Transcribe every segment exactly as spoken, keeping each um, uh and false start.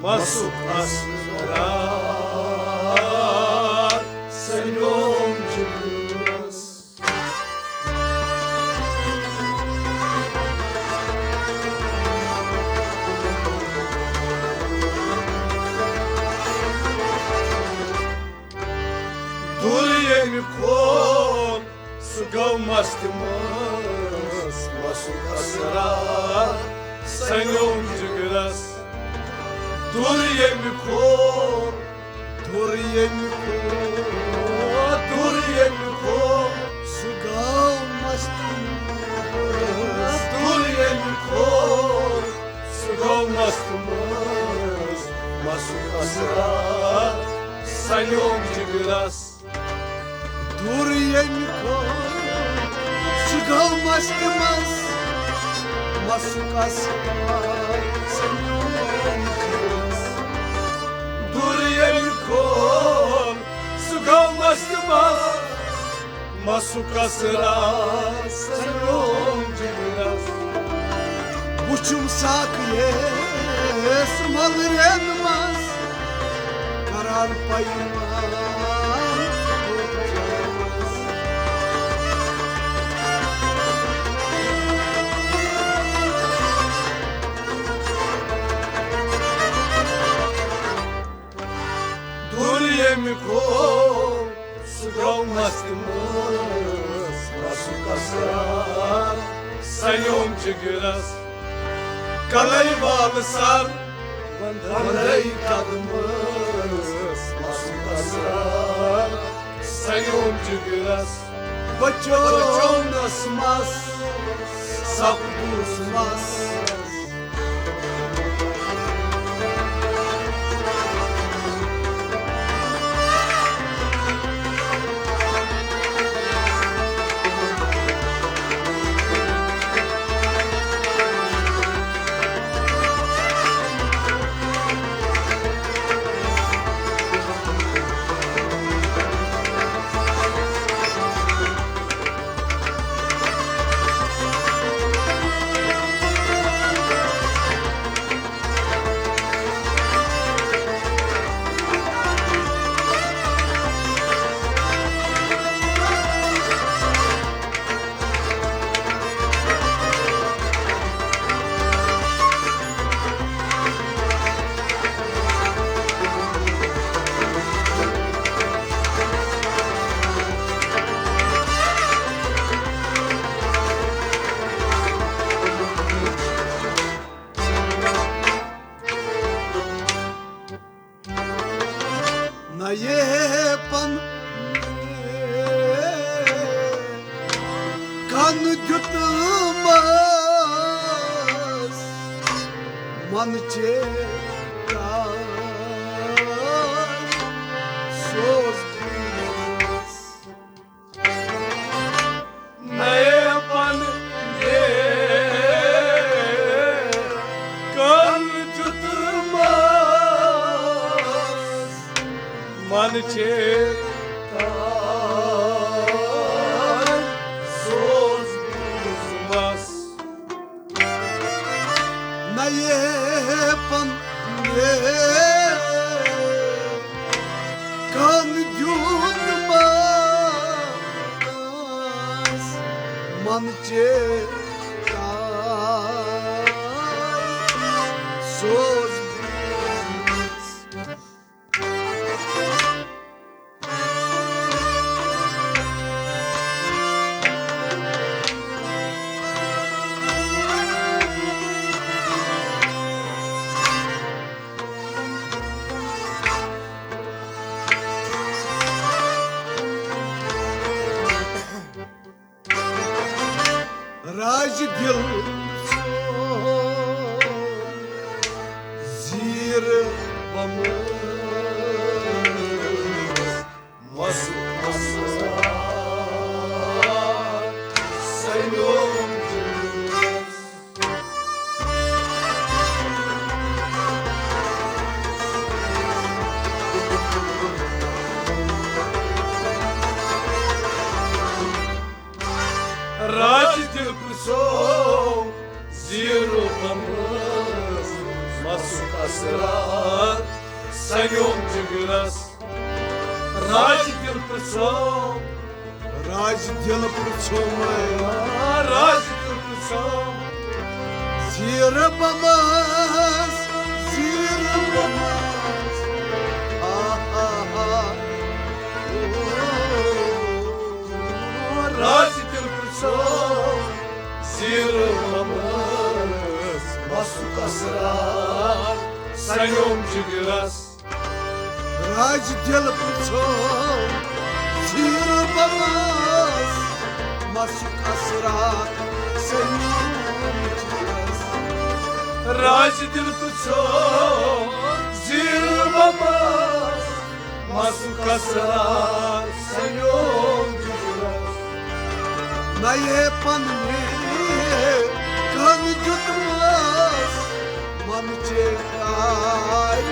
مسُک اسرار سنیوم جگرس۔ دوٗر ییٚمہِ کھول، سُہ گوٚو مست مست، مسُک اسرار سنیوم جگرس۔ دوٗر ییٚمہِ کھول، دوٗر ییٚمہِ کھول، دوٗر ییٚمہِ کھول، سُہ گوٚو مست مست۔ دوٗر ییٚمہِ کھول، سُہ گوٚو مست مست، مسُک اسرار سنیوم جگرس۔ دوٗر ییٚمہِ کھۄتہٕ سُہ گوٚو مست مست، مسُک اسرار سنیوم جگرس۔ دوٗر ییٚمہِ کھۄتہٕ سُہ گوٚو مست مست، مسُک اسرار سنیوم جگرس۔ وُچھُم ساقیَس ملرٮ۪ن منٛز قرار پیمان کوٚر جمس۔ دوٗر ییٚمہِ کھۄتہٕ سُہ گوٚو مست مست، مسُک اسرار سنیوم جگرس۔ کلے وال سر وندے قدمس، مسُک اسرار سنیوم جگرس۔ بچونس مس، سپدُس مس۔ نَیے پَن کَن دیُتمَس، من چے کار سوز دیُتمَس۔ نَیے پَن کَن دیُتمَس، من چے کار سوز دیُتمَس۔ نَیے پَن کَن دیُتمَس، من چے کار سوز دیُتمَس۔ راج دِل زیٖر بمس، مس مس سنیوم جنس۔ راج دِل پرٛژھو زیٖرو پمس، مَسُک اثرات سَنیوم جِگرَس۔ راج دِل پرٛژھو، راج دِل پرٛژھو مےٚ، راج دِل پرٛژھو۔ زیٖرٕ بَمَس، زیٖرٕ بَمَس۔ آ، آ، آ۔ راج دِل پرٛژھو، زیٖرٕ بَمَس۔ مَسُک اثرات سَنیوم جِگرَس۔ راج دِل پرٛژھو، زیٖرٕ بَمَس۔ مَسُک اثرات سَنیوم جِگرَس۔ راج دِل پرٛژھو، زیٖرٕ بَمَس۔ مَسُک اثرات سَنیوم جِگرَس۔ نَیے پَننہِ کَن دیُتمَس، مَنچے تارِ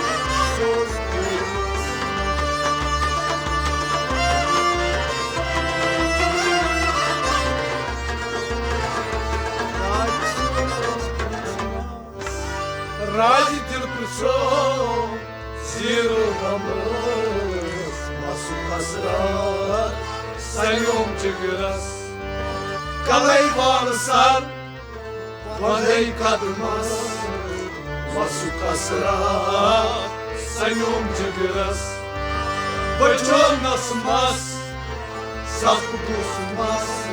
سوز کوٚرمَس۔ راج دِل پرٛژھو، زیٖرٕ بَمَس۔ مَسُک اثرات سَنیوم جِگرَس۔ کَلَے وال سَر، وۄندَے قدمَس۔ مَسُک اثرات سَنیوم جِگرَس۔ بٔچھو نَس مَس، سَخ گوٚژھ مَس۔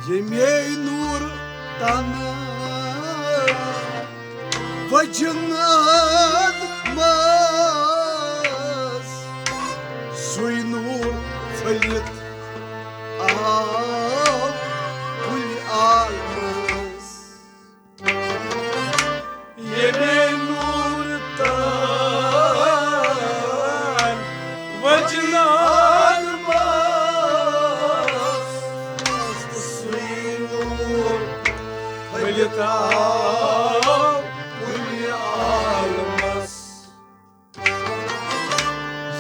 ییٚمے نوٗر تن وجناد مس، سُے نوٗر پھٔلِتھ آو کُلہِ عالمس۔ ییٚمے نوٗر تن وجناد مس، سُے نوٗر پھٔلِتھ آو کُلہِ عالمس۔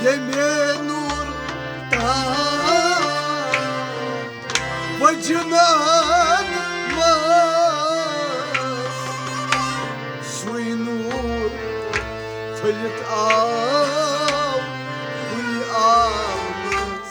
ییٚمے نوٗر تن وجناد مس، سُے نوٗر پھٔلِتھ آو کُلہِ عالمس۔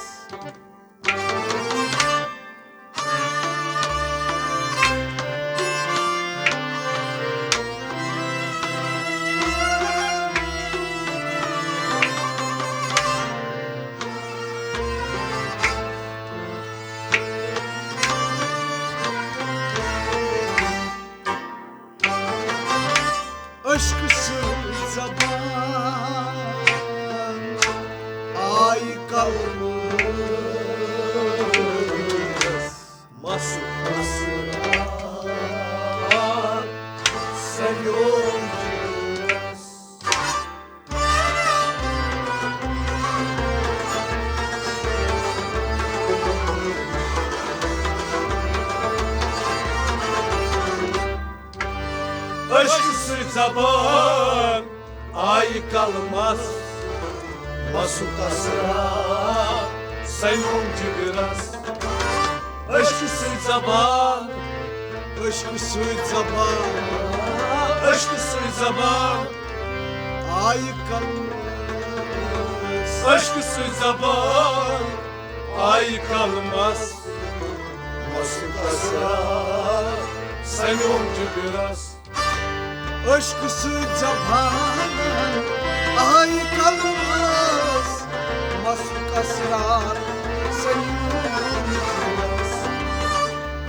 عشقہٕ سۭتۍ زبان آیہِ قلمس۔ مَسُک اثرات سَنیوم جِگرَس۔ عشقہٕ سۭتۍ زبان آیہِ قلمس، مَسُک اثرات سَنیوم جِگرَس۔ عشقہٕ سۭتۍ زبان، عشقہٕ سۭتۍ زبان، عشقہٕ سۭتۍ زبان آیہِ قلمس۔ عشقہٕ سۭتۍ زبان آیہِ قلمس۔ مَسُک اسرار سَنیوم جِگرس۔ عشقہٕ سۭتۍ زبان آیہِ قلمس۔ مَسُک اسرار سَنیوم جِگرس۔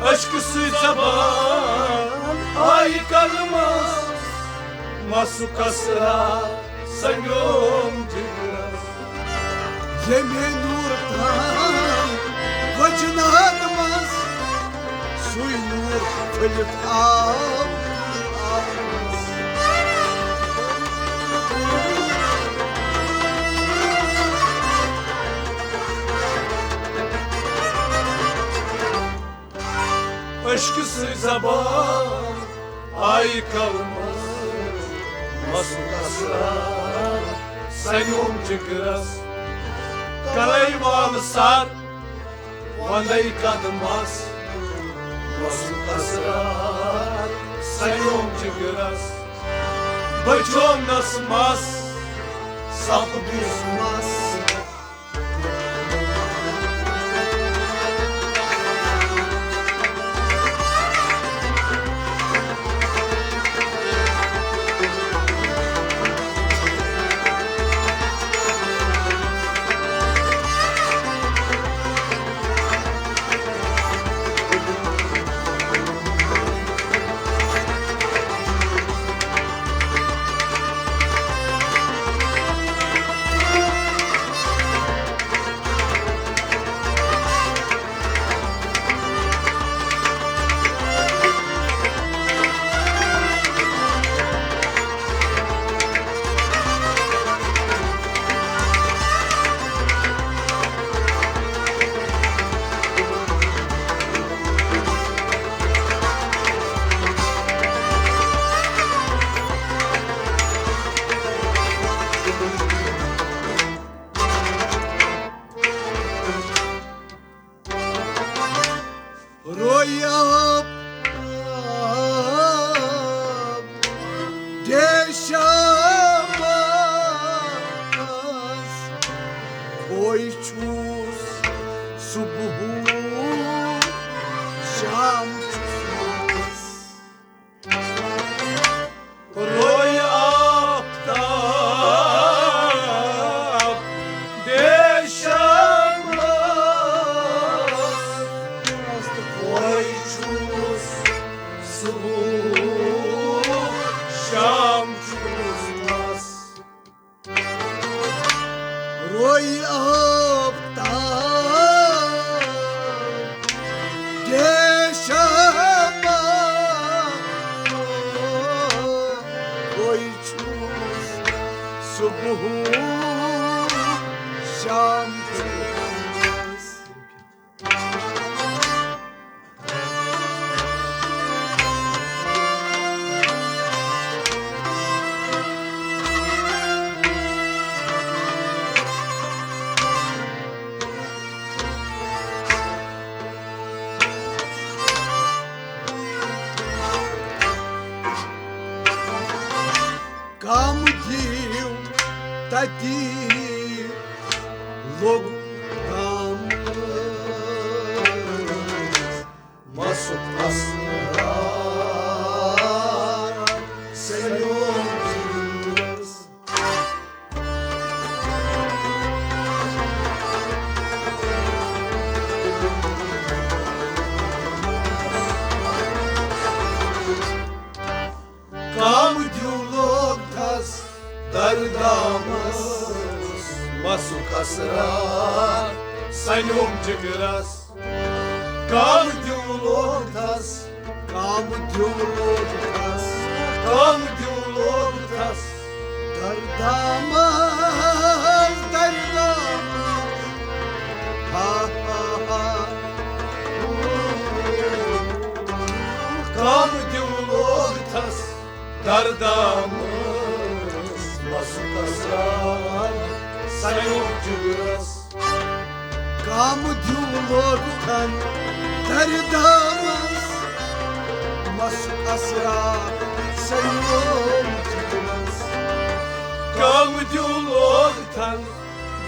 عشقہٕ سۭتۍ زبان آیہِ قلمس۔ مَسُک اسرار سَنیوم جِگرس۔ ییٚمے نوٗر تام وجنات منٛز، سُے نوٗر پھٔلِتھ آو۔ عشقہٕ سۭتۍ زبان آیہِ قلمس۔ مَسُک اسرار سَنیوم جِگرس۔ کلے وال سر وندے قدمس۔ مَسُک اسرار سَنیوم جِگرس۔ بچوم نس مس سپدُس مس۔ رویہ آفتاب دیشمس، کھوے چھُس صبح شام چھُس مس۔ روے آفتاب دیشمس، کھوے چھُس صبح شام چھُس مس۔ روے آفتاب دیشمس، کھوے چھُس صبح شام چھُس۔ کم دیو تتی لوٚگ دامس۔ مَسُک اسرار سَنیوم جِگرس۔ کم دیو لوٚگ تس دردامس۔ مَسُک اسرار سَنیوم جِگرس۔ کم دیو لوٚگ تس، کم دیو لوٚگ تس، کم دیو لوٚگ تس دردامس، دردامس۔ ہا ہا ہا۔ کم دیو لوٚگ تس دردامس۔ مَسُک اسرار سَنیوم جِگرس۔ کم دیو لوٚگ تس دردامس۔ مَسُک اسرار سَنیوم جِگرس۔ کم دیُن لوگ تھن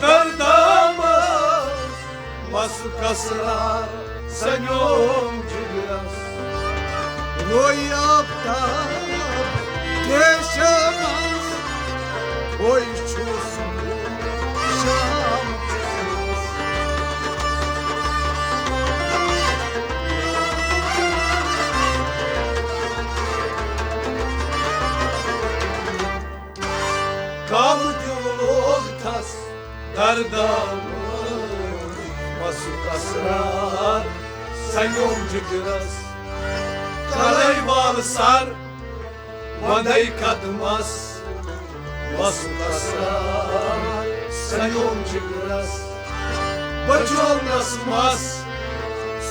دردامس، مسُک اسرار سنیوم جگرس۔ روی آفتاب دیشس منٛز، ہوے چھُس بہٕ شام۔ کم دیُن لوگ تھس دردامس، مسُک اسرار سنیوم جگرس۔ کلے وال سر وندے قدمس، مسُک اسرار سنیوم جگرس۔ بچولنس مس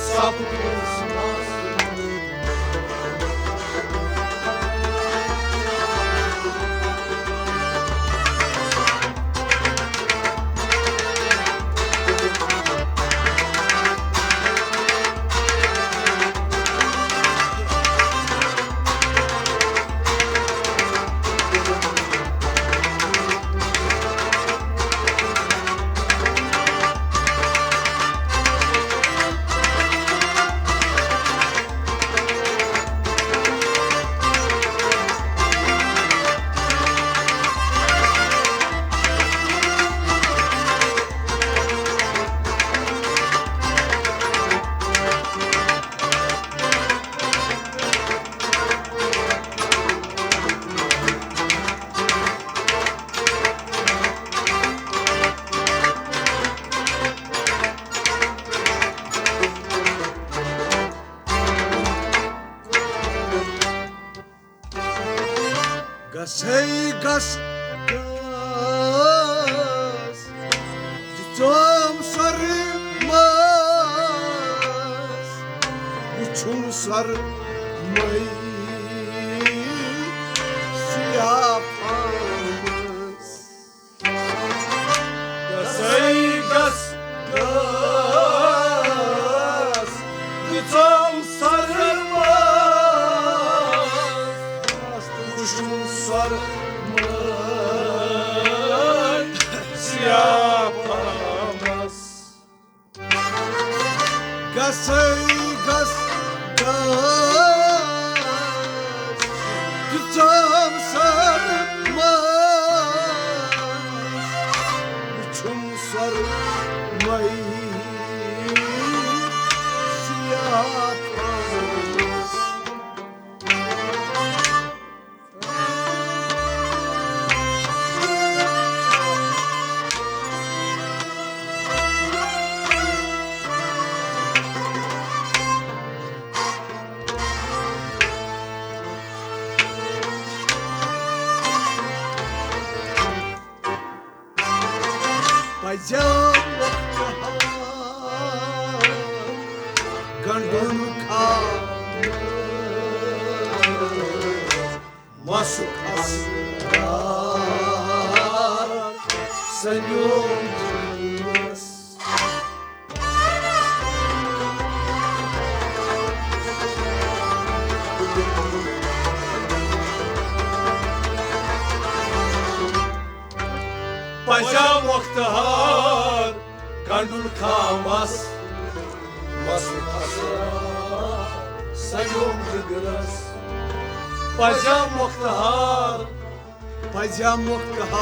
سپُدُس مس۔ گژھے گژھ گژھ، دِژام سرمس، وُچھُم سرمے سیاہ پھمس۔ گژھے گژھ گژھ، دِژام سرمس، وُچھُم سرمے سیاہ پھمس۔ گژھے گژھ گژھ، دِژام سرمس، وُچھُم سرمے سیاہ پھمس۔ پزیو وقتہٕ گنڈُن خاموش، مسُک اسرار سنیوم جگرس۔ پزیو وقتہٕ گنڈُن خاموش، مسُک اسرار سنیوم جگرس۔ پزیو وقتہٕ پزیو وقتہٕ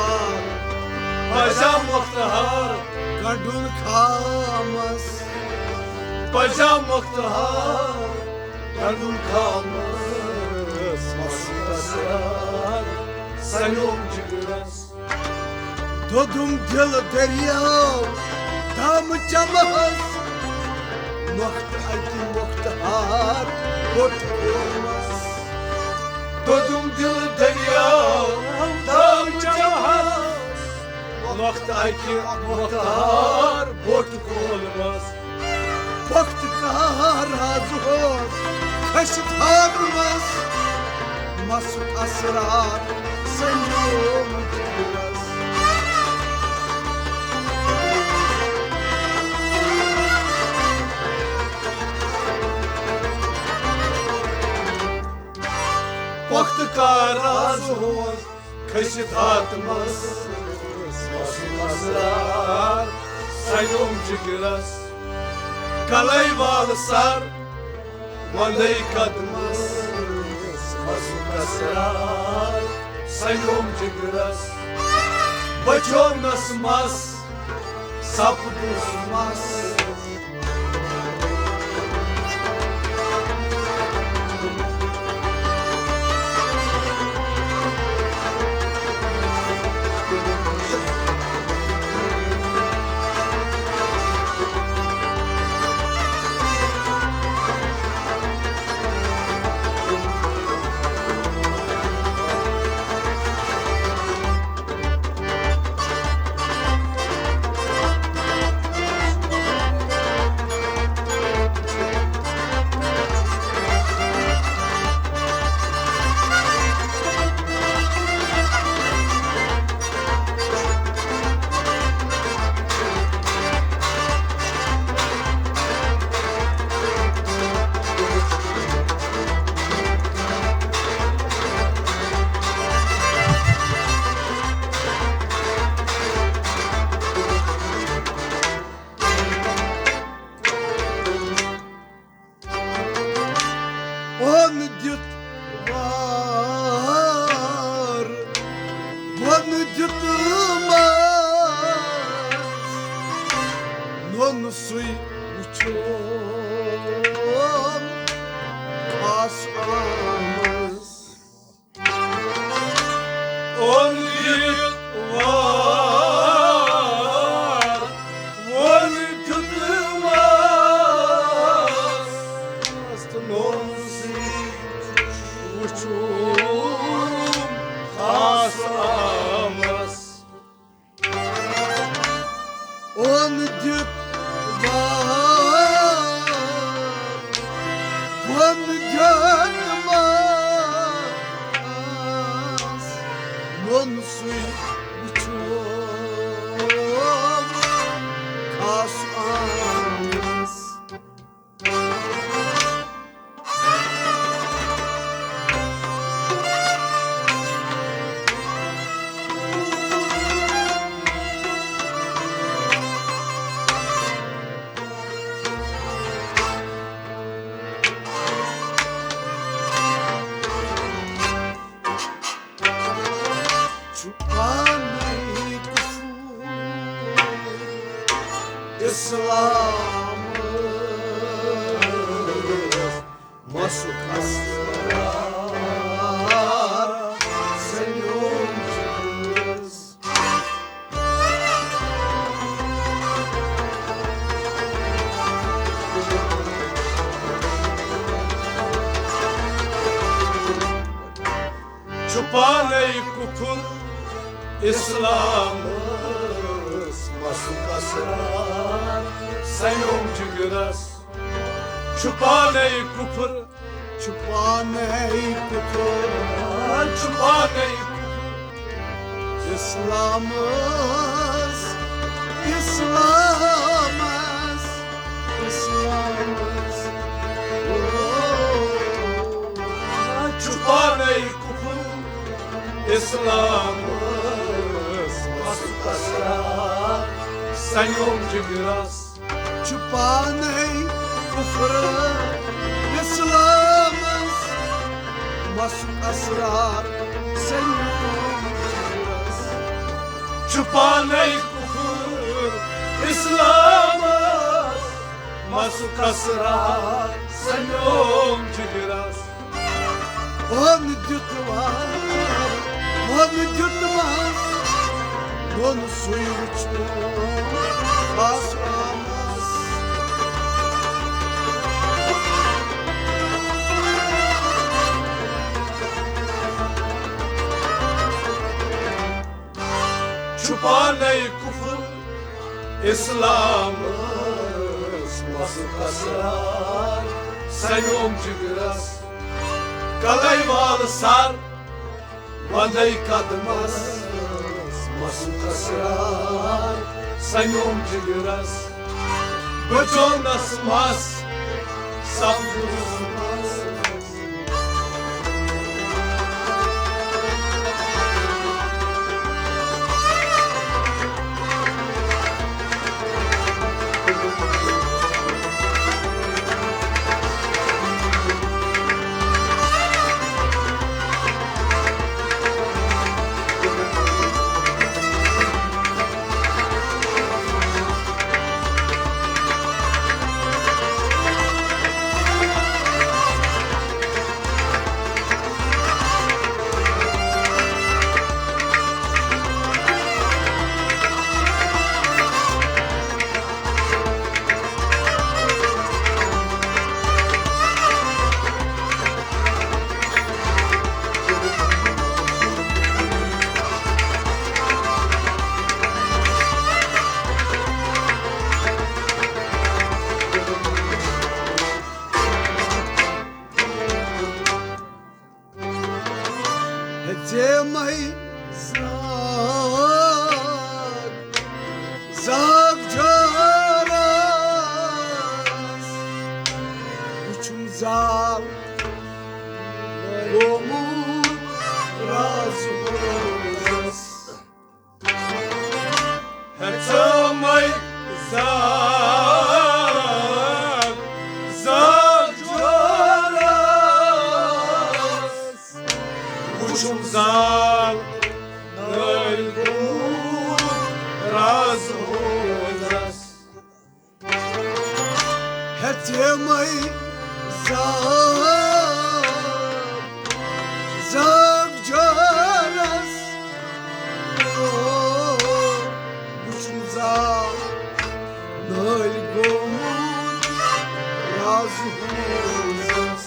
پزیو وقتہٕ گنڈُن خاموش، پزیو وقتہٕ گنڈُن خاموش، مسُک اسرار سنیوم جگرس۔ دوٚدُم دِل دٔریاو دامہٕ چمہس، نۄختہٕ اَکہِ مۄختہٕ ہار بوٚٹھ کھولمس۔ دوٚدُم دِل دٔریاو دامہٕ چمہس، نۄختہٕ اَکہِ مۄختہٕ ہار بوٚٹھ کھولمس۔ پۄختہٕ کار رازٕ اوس کھٔسِتھ ہارٕ منٛز، مسُک اسرار سنیوم جگرس۔ پۄختہٕ کار رازٕ اوس کھٔسِتھ آتمس، مَسُک اسرار سَنیوم جِگرس۔ کلے وال سر، وندے قدمس، مَسُک اسرار سَنیوم جِگرس۔ بچوونس مس، سپدُس مس۔ اوٚن دیُت وار، بۄن دیُت مس، نوٚن سُے وُچھُن خاص آمس۔ اوٚن دیُت وار، وۄن دیُت مس، نوٚن سُے وُچھُن خاص آمس۔ اوٚن دیُت وار، وۄن دیُت مس، نوٚن سُے وُچھُن خاص آمس۔ چھُ پانے کفر اسلام، مَسُک اسرار سَنیوم جِگرس۔ چھُ پانے کفر اسلامس، مَسُک اسرار سَنیوم جِگرس۔ چھُ پانے کفر، چھُ پانے کفر، چھُ پانے کفر اسلامس، اسلامس، اسلامس۔ او، چھُ پانے کفر اسلامس، مَسُک اسرار سَنیوم جِگرس۔ چھُ پانے کفر اسلامس، مَسُک اسرار سَنیوم جِگرس۔ چھُ پانے کفر اسلامس، مَسُک اسرار سَنیوم جِگرس۔ اوٚن دیُت وار، اوٚن دیُت مس، نوٚن سُے وُچھُن خاص آمس۔ چھُ پانے کفر اسلامس، مَسُک اسرار سَنیوم جِگرس۔ کلے وال سر، وندے قدمس، مَسُک اسرار سَنیوم جِگرس۔ بچوونس مس، سپدُس مس۔ زال گوٚمُت رازٕ ہوزس۔ ہیژٕمے زال، زال جورس، وُچھُم زال نٲلۍ گوٚمُت رازٕ ہوزس۔ ہیژٕمے زال، زال جورس، وُچھُم زال نٲلۍ گوٚمُت رازٕ ہوزس۔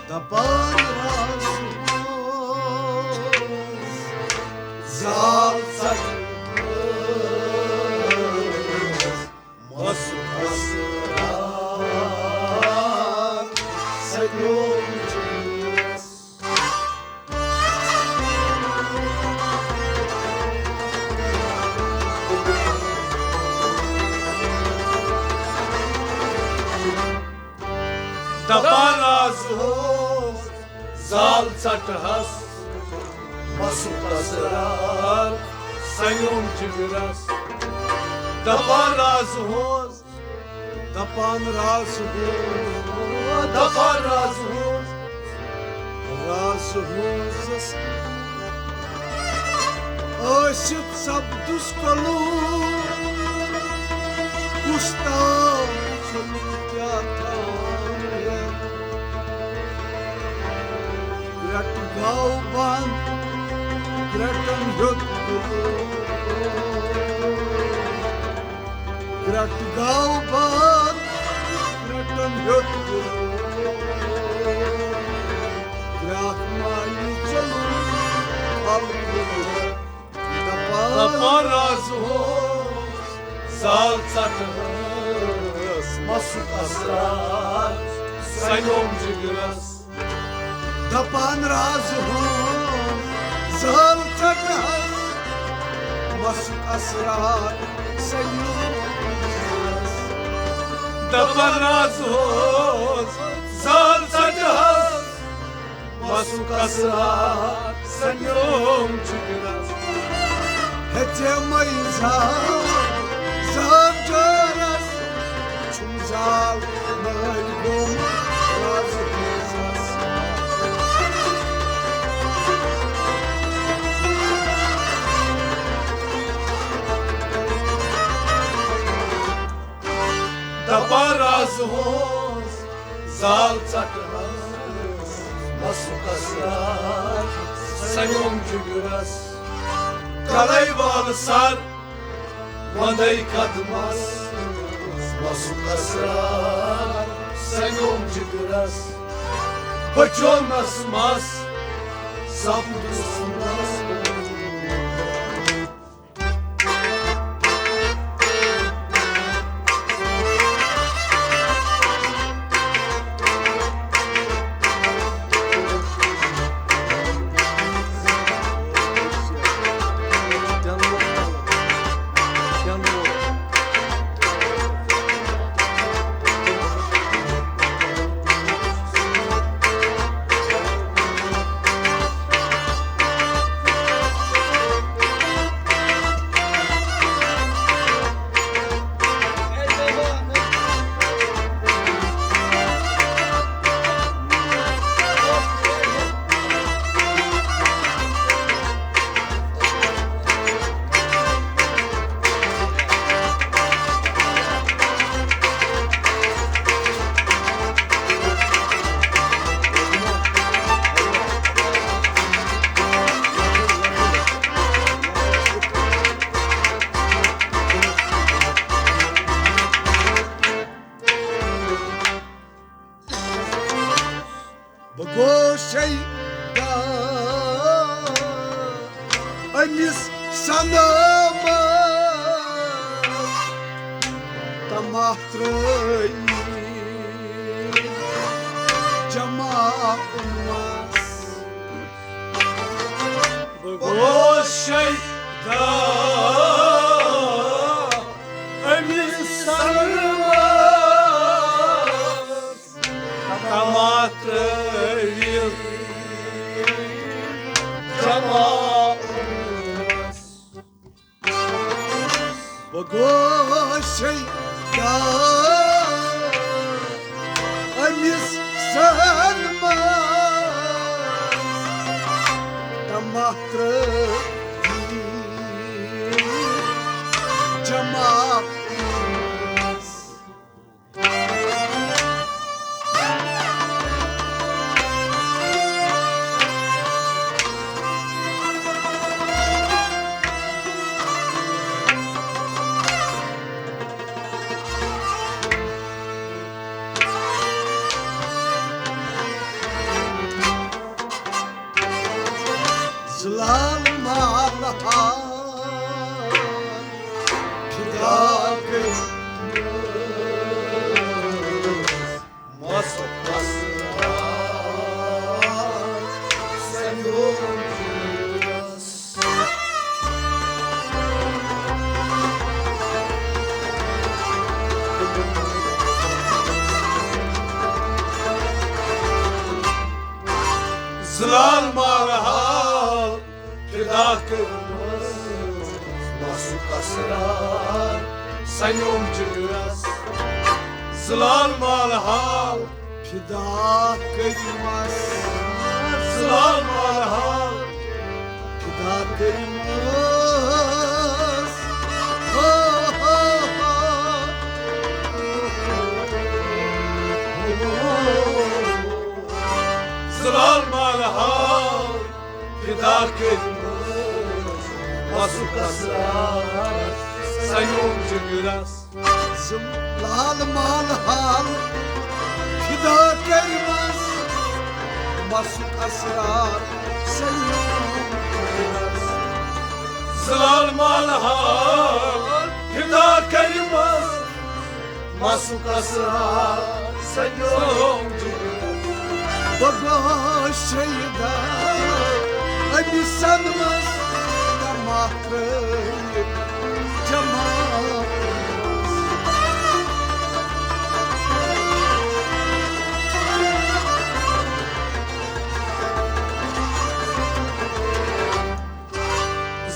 دپان رازٕ ہوز، زال ژٹہٕ ہوز، مسُک اسرار سنیوم جگرس۔ دپان رازٕ ہوز، زال ژٹہٕ ہس، مسُک اسرار سنیوم جگرس۔ دپان رازٕ ہوز، دپان رازٕ ہوز، دپان رازٕ ہوز، رازٕ ہوزس ٲسِتھ سپدُس کلوٗ، کُس تام چھُنہٕ کیٛاہ تام ہٮ۪تھ۔ گرٛٹہٕ گاو بنٛد، گرٛٹن ہیوٚت کلوٗ۔ گرٛٹہٕ گاو بنٛد، گرٛٹن ہیوٚت کلوٗ۔ گرٛاکھ مالہِ ژوٚل پھل کلوٗ۔ دپان، دپان رازٕ ہوز، زال ژٹہٕ ہس، مسُک اسرار سنیوم جگرس۔ دپان رازٕ ہوز، زال ژٹہٕ ہس، مسُک اسرار سنیوم جگرس۔ دپان رازٕ ہوز، زال ژٹہٕ ہس، مسُک اسرار سنیوم جگرس۔ ہیژٕمے زال، زال جورس، وُچھُم زال نٲلۍ گوٚمُت رازٕ ہوزس۔ دپان رازٕ ہوز، زال ژٹہٕ ہس، مسُک اسرار سنیوم جگرس۔ کلے وال سر، وندے قدمس، مسُک اسرار سنیوم جگرس۔ بچونس مس، سپدُس مس۔ بہٕ گوٚو شیدا أمِس صنمس تماہ ترٲوِتھ جمع اوٚنمس۔ بہٕ گوس شیدا أمِس صنمس تماہ ترٲوِتھ جمع اوٚنمس۔ بہٕ گوس شیدا أمِس صنمس تماہ ترٲوِتھ جمع اوٚنمس۔ زلال مال ہا فدا کٔرۍ مس مس سنیوم جگرس۔ زلال مال ہا فدا کٔرۍ مس ماسُک اسرار سنیوم جگرس۔ زلال مال ہا فدا کٔرۍ مس۔ زلال مال ہا فدا کٔرۍ مس۔ ہو، ہو، ہو۔ زلال مال ہا فدا کٔرۍ مس۔ ماسُک اسرار سنیوم جگرس۔ زلال مال ہا فدا کٔرۍ مس۔ ماسُک اسرار سنیوم جگرس۔ زلال مال ہا فدا کٔرۍ مس۔ ماسُک اسرار سنیوم جگرس۔ بہٕ گوس شیدا أمِس صنمس تماہ ترٲوِتھ جمع اوٚنمس۔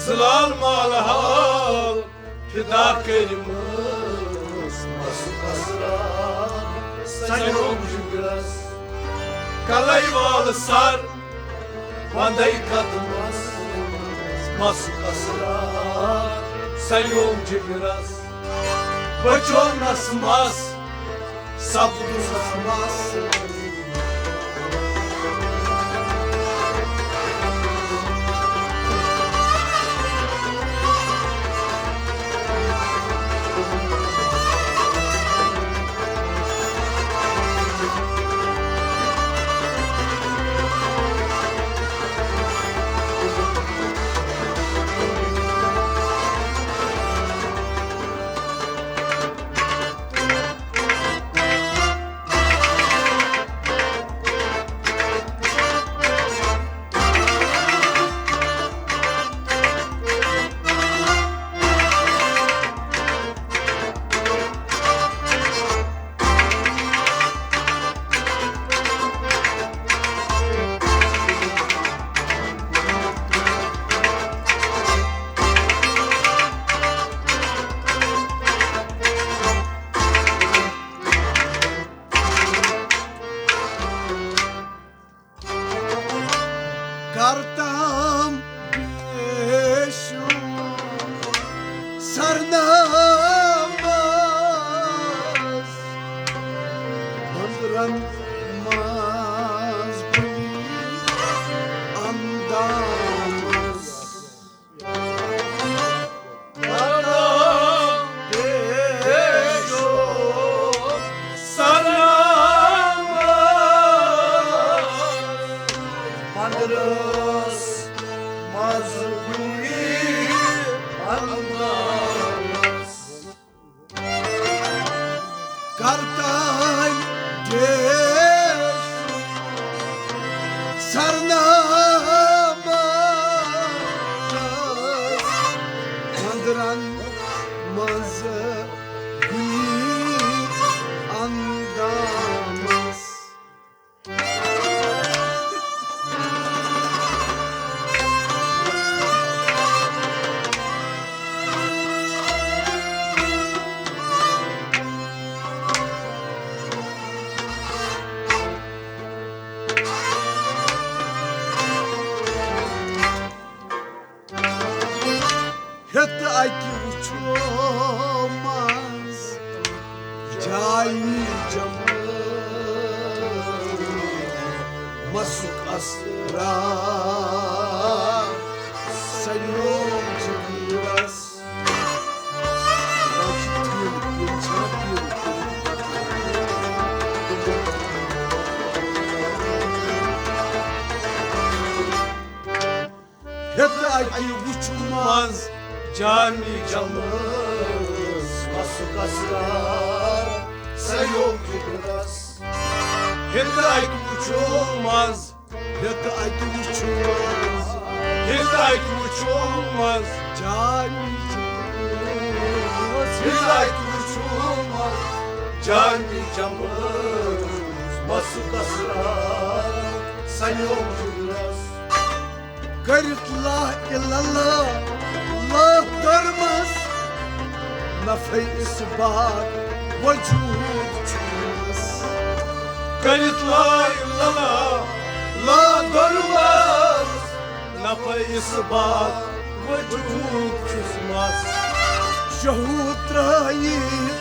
زلال مال ہا فدا کٔرۍ مس۔ ماسُک اسرار سنیوم جگرس۔ کلے وال سر وندے قدمس۔ ماسُک اسرار سنیوم جگرس۔ بچو نس مس سپدُس مس۔ کرتام بیشو سرنامس بندرن منٛز بُلہِ اندامس۔ مسُک اسرار سنیوم جگرس۔ ہیٚتہٕ اَکہِ وُچھُن منٛز جامی جمٲژ مسُک اسرار سنیوم جگرس۔ ہیٚتہٕ اَکہِ وُچھُن منٛز، ہیٚتہٕ اَکہِ وُچھُن منٛز، ہیٚتہٕ اَکہِ وُچھُن منٛز جامی جمٲژ، ہیٚتہٕ اَکہِ وُچھُن منٛز جامی جمٲژ مسُک اسرار سنیوم جگرس۔ کٔرِتھ لا الا اللہ، لا دۄرمس، نفع اثبات وجود چھُس۔ کٔرِتھ لا الا اللہ، لا دۄرمس، نفع اثبات وجود چھُس مس۔ شہوٗد ترٲوِتھ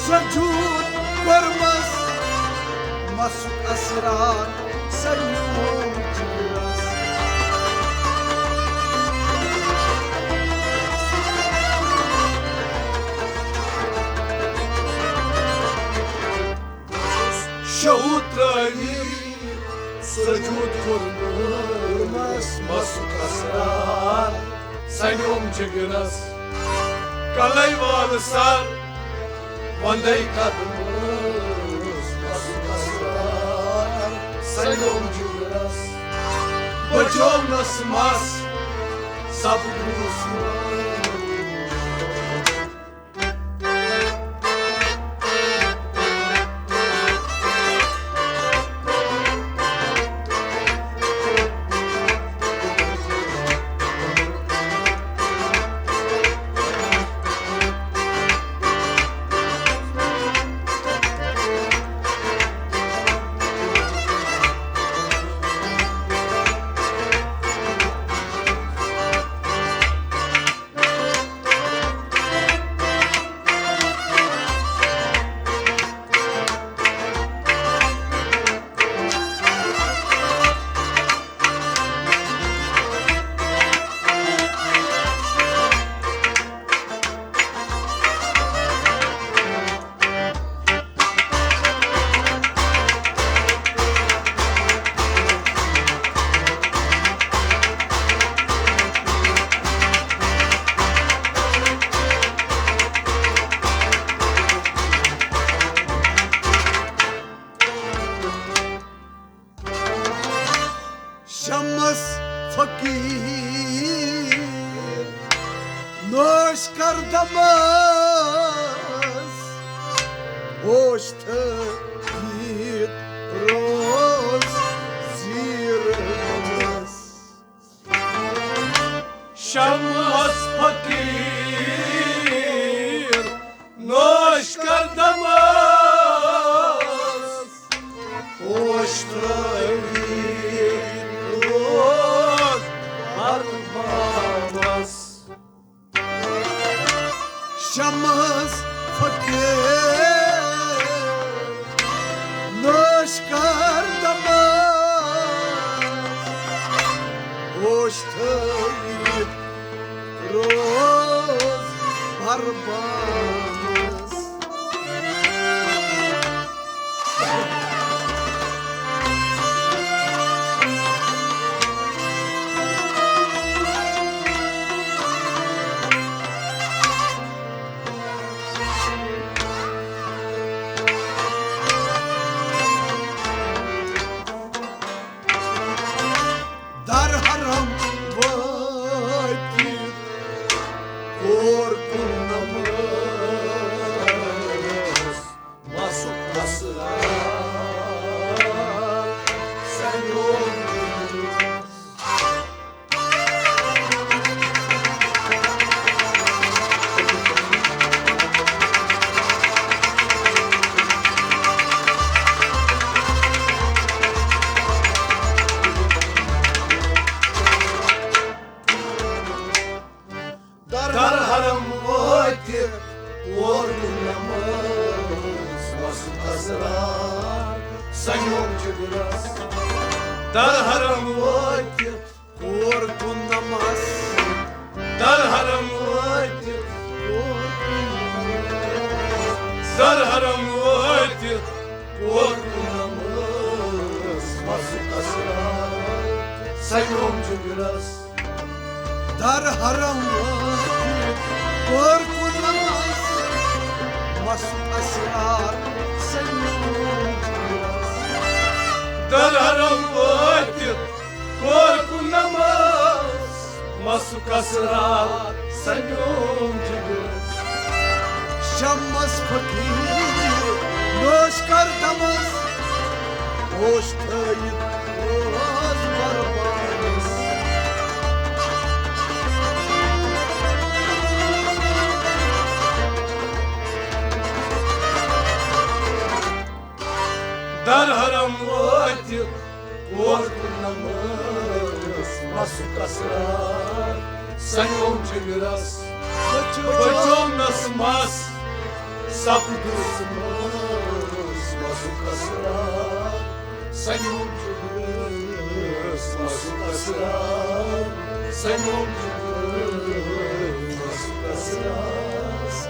سجود کوٚرمس، مسُک اسرار سنیوم جگرس۔ شہوٗد ترٲوِتھ سجود کوٚرمس، مسُک اسرار سنیوم جگرس۔ کلے وال سر وندے قدمس، مسُک اسرار سنیوم جگرس۔ بچوونس مس، سپدنس منٛز۔ شمس فقیر نوش کردمس، ہوش تھٲوِتھ روز زیٖرمس۔ شمس فقیر نوش کردمس، ہوش ترٲوِتھ روز بر بامس۔ شمس فقیر نوش کردمس، ہوش تھٲوِتھ روز بر بامس۔ در حرم وٲتِتھ کوٚر کُن نماز، مسُک اسرار سنیوم۔ در حرم وٲتِتھ کوٚر نماز، مسُک اسرار سنیوم جگرس۔ درحرم وٲتِتھ کور کُن نمس۔ درحرم وٲتِتھ کور کُن نمس۔ درحرم وٲتِتھ کور کُن نمس۔ مسُک اسرار سمیوم جگرس۔ درحرم وٲتِتھ کور کُن نمس۔ مسُک اسرار سمیوم جگرس۔ درحرم وٲتِتھ کور کُن نمس۔ مسُک اسرار سمیوم جگرس۔ شمس فقیر نوش کر دمس۔ ہوش تھٲیِتھ روز قربانس۔ درحرم وٲتِتھ کور کُن نمس۔ مسُک اسرار سمیوم جگرس۔ بچومس مس سپدُس مس۔ مسُک اسرار سمیوم جگرس۔ مسُک اسرار سمیوم جگرس۔ مسُک اسرار سمیوم جگرس۔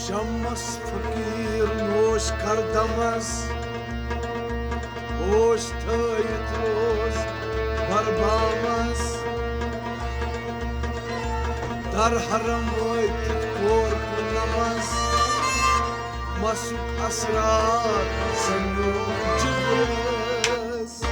شمس فقیر نوش کردمس، ہوش تھٲیِتھ روز بربامس۔ در حرم وٲتِتھ کور کُنمس، مسُک اسرار سمیوم جگرس۔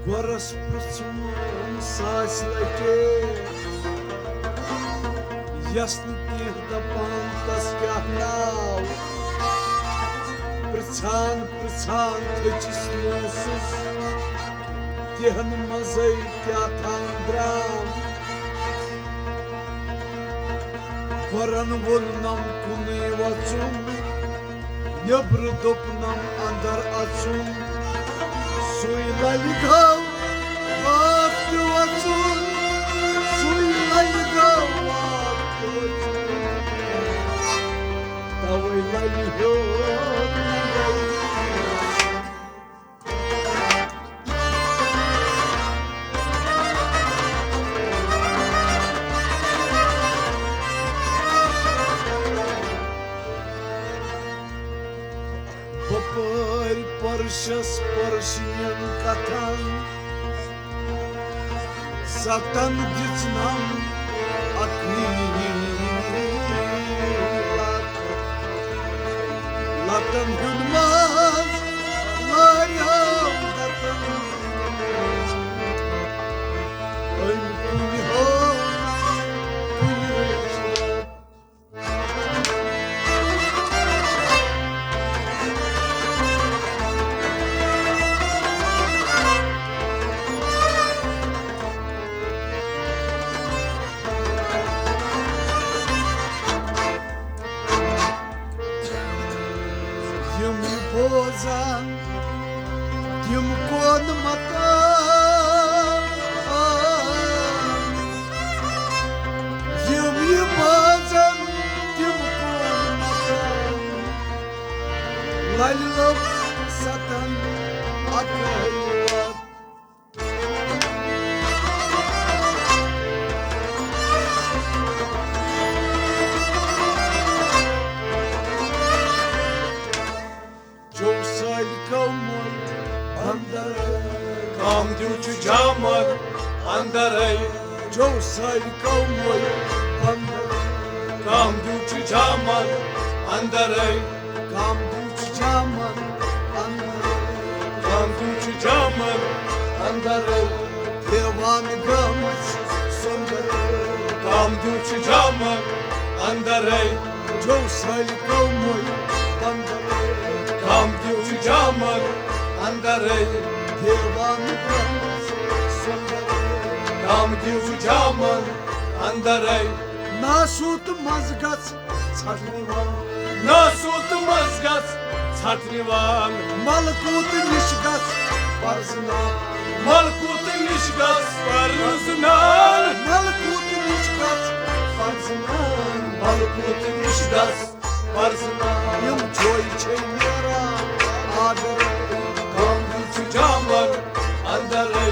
گۄرس پرٛژھُن ساسہِ لٹہِ، یس نہٕ کینٛہہ دپان تس کیٛاہ ناو۔ پرٛژھان پرٛژھان تھٔچِس نوٗسُس، کینٛہن منٛزے کیٛاہ تام درٛاو۔ گۄرن ووٚننم کُنُے وژُن، نیبرٕ دوٚپنم اندر اژُن۔ سُے للہِ گوٚو واتھ تہِ وژُن، سُے للہِ گوٚو واتھ تہِ وژُن۔ توے للہِ ہیوٚت نہٕ گوٚو۔ بۄپٲرۍ پرشس پرشین کتھن، ستن دِژنم اکھٕے لت۔ لتن ہُنٛد ماز لارِ ہاو لتن۔ أمۍ کُنہِ ہٲو نہٕ کُنہِ رُت۔ یِم یہِ بوزان، تِم کون متان۔ یِم یہِ بوزان، تِم کون متان۔ للہِ لوٚگ ستن اکٲے وتھ۔ جو سالکو مول اندر، کام دیو چھ جامر اندرے۔ جو سالکو مول اندر، کام دیو چھ جامر اندرے۔ کام دیو چھ جامر اندرے۔ کام دیو چھ جامر اندرے۔ دیوان گٔمٕژ سۄندرے۔ کام دیو چھُ جامن اندرے۔ جو سٲلۍ قومٕے بندرے۔ کام دیو چھُ جامن اندرے۔ دیوان گٔمٕژ سۄندرے۔ کام دیو چھُ جامن اندرے۔ ناسوٗت منٛز گژھ ژھٹھ نِوان۔ ناسوٗت منٛز گژھ ژھٹھ نِوان۔ ملکوٗت نِش گژھ پرزٕنان۔ ملکوٗت نِش گژھ پرزٕنان۔ ملکوٗت نِش گژھ پرزٕنان۔ ملکوٗت نِش گژھ پرزٕنان۔ یِم جوے چھے نیران آدرے۔ کام دیو چھُ جامن اندرے۔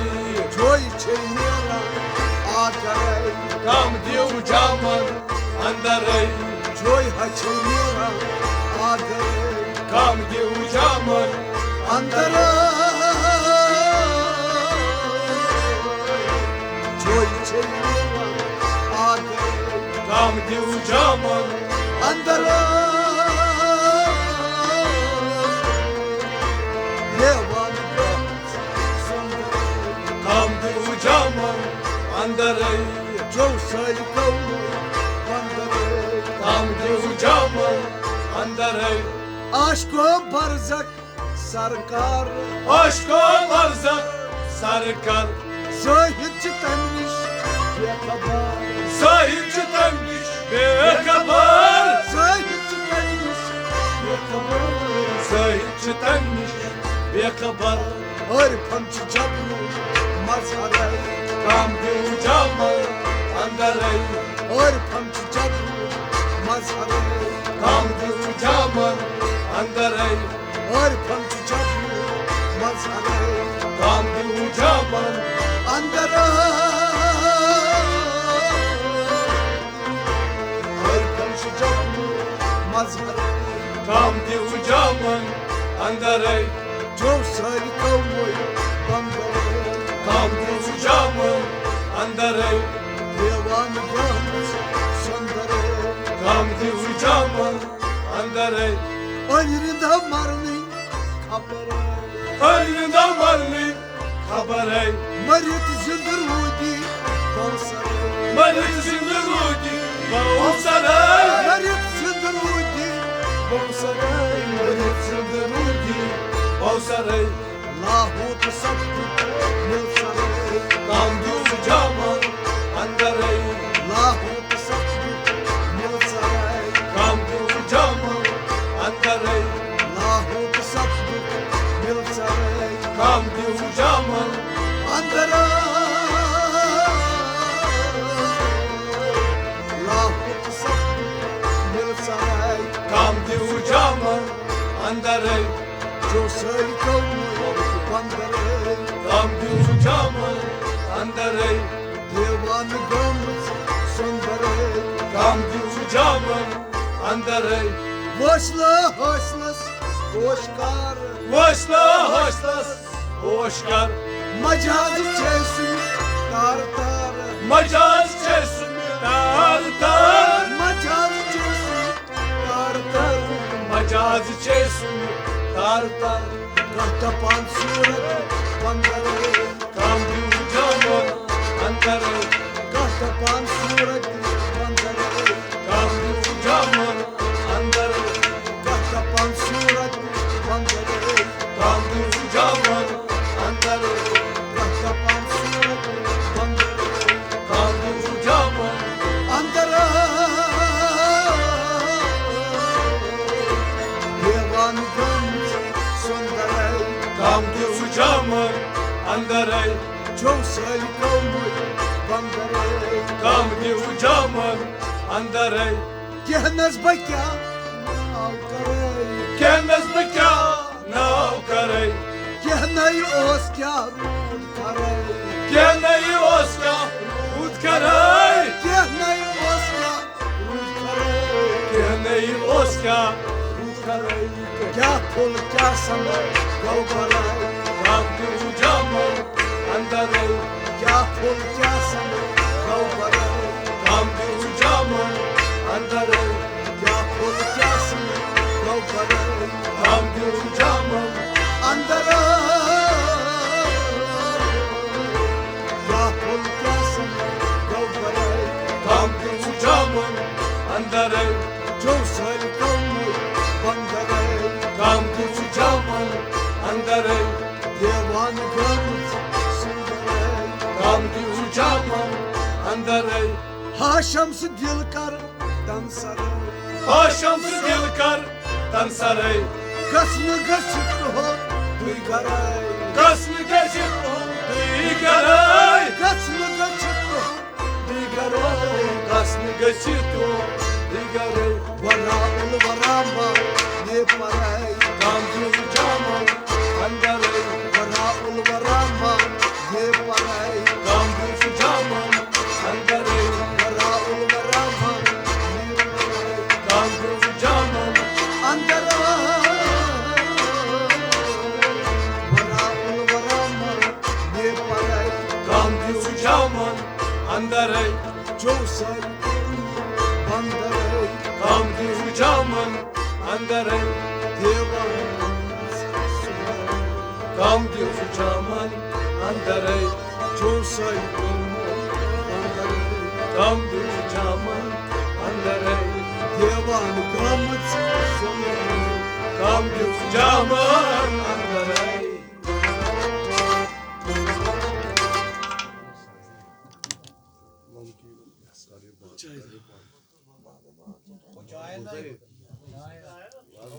جوے چھے نیران آدرے۔ کام دیو جامن اندرے۔ جوے ہا چھے نیران آدرے۔ کام دیو جامن اندرے۔ جوے چھے نیران آدرے۔ کام دیو جامن اندرے۔ دیوان گٔمٕژ سۄندرے۔ کام دیو جامن اندرے۔ جو سٲلۍ قومٕے بندرے۔ کام دیو جامن اندرے۔ عاشقو برزخ سرکار۔ عاشقو برزخ سرکار۔ زاہد چھُ تمہِ نِش بے خبر۔ زاہد چھُ تمہِ نِش بے خبر۔ زاہد چھُ تمہِ نِش بے خبر۔ زاہد چھُ تمہِ نِش بے خبر۔ عارفن چھُ جبروٗ مظہرے۔ کام دیو جامن اندرے۔ عارفن چھُ جبروٗ مظہرے۔ کام دیو جامن اندرے۔ عارفن چھُ جبروٗ مظہرے۔ کام دیو جامن اندرے۔ عارفن چھُ جبروٗ مظہرے۔ کام دیو جامن اندرے۔ جو سٲلۍ قومٕے بندرے۔ کام دیو جامن اندرے۔ دیوان گٔمٕژ سۄندرے۔ کام دیو جامن اندرے۔ أنۍ رِندا مرنٕے خبرے۔ أنۍ رِندا مرنٕے خبرے۔ مٔرِتھ زِندٕ روٗدی بونسرے۔ مٔرِتھ زِندٕ روٗدی بونسرے۔ مٔرِتھ زِندٕ روٗدی بونسرے۔ مٔرِتھ زِندٕ روٗدی بونسرے۔ لاہوت سپدُک مِلسرے۔ کام دیو جامن اندرے۔ لاہوت سپدُک مِلسرے۔ کام دیو جامن اندرے۔ لاہوت سپدُک مِلسرے۔ کام دیو جامن اندرے۔ لاہوت سپدُک مِلسرے۔ کام دیو جامن اندرے۔ جو سٲلۍ قومٕے بندرے۔ کام دیو جامن اندرے۔ دیوان گٔمٕژ سۄندرے۔ کام دیو جامن اندرے۔ وٲصلہٕ حٲصلس ہوش کر۔ وٲصلہٕ حٲصلس ہوش کر۔ مجاز چھے سُنٛد تار تار۔ مجاز چھے سُنٛد تار تار۔ مجاز چھے سُنٛد تار تار۔ مجاز چھے سُنٛد تار تار۔ کانٛہہ دپان صوٗرت بندرے۔ کام دیو جامن اندرے۔ کانٛہہ دپان صوٗرت بندرے۔ کام دیو جامن اندرے۔ کانٛہہ دپان صوٗرت بندرے۔ کام دیو جامن اندرے۔ کانٛہہ دپان صوٗرت بندرے۔ کام دیو جامن اندرے۔ دیوان گٔمٕژ سۄندرے۔ کام دیو جامن اندرے۔ جو سٲلۍ قومٕے بندرے۔ کام دیو جامن اندرے۔ کینٛہہ نس بہٕ کیٛاہ ناو کرے۔ کینٛہہ نس بہٕ کیٛاہ ناو کرے۔ کینٛہہ نَے اوس کیٛاہ روٗد کرے۔ کینٛہہ نَے اوس کیٛاہ روٗد کرے۔ کینٛہہ نَے اوس کیٛاہ روٗد کرے۔ کینٛہہ نَے اوس کیٛاہ روٗد کرے۔ کیٛاہ پھوٚل کیٛاہ سمر گوٚو بلاے۔ رب دیو جامن اندرے۔ کیٛاہ پھوٚل کیٛاہ سمر گوٚو بلاے۔ رب دیو جامن اندرے۔ کیٛاہ پھوٚل کیٛاہ سمر گوٚو بلاے۔ رب دیو جامن اندرے۔ پانہٕ گٔمٕژ سُنٛدرے۔ غم دیُت چھُ جامن اندرے۔ ہاشم سُہ دِل کر تم سرے۔ ہاشم سُہ دِل کر تم سرے۔ گژھنہٕ گٔژھِتھ تُہُنٛد تُہۍ گرے۔ گژھنہٕ گٔژھِتھ تُہُنٛد تُہۍ گرے۔ گژھنہٕ گٔژھِتھ تُہُنٛد تُہۍ گرے۔ گژھنہٕ گٔژھِتھ تُہُنٛد تُہۍ گرے۔ ورا اُل ورا ما نے پرے۔ غم دیُت چھُ جامن اندرے۔ ورا اُل ورا ما نے پرے۔ غم دیُت چھُ جامن اندرے۔ ورا اُل ورا ما نے پرے۔ غم دیُت چھُ جامن اندرے۔ ورا اُل ورا ما نے پرے۔ غم دیُت چھُ جامن اندرے۔ جو سر بندرے۔ غم دیُت چھُ جامن اندرے۔ دیوان غم دیُت چھُ جامن اندرے۔ جو سر بندرے۔ غم دیُت چھُ جامن اندرے۔ دیوان غم غم دیُت چھُ جامن اندرے۔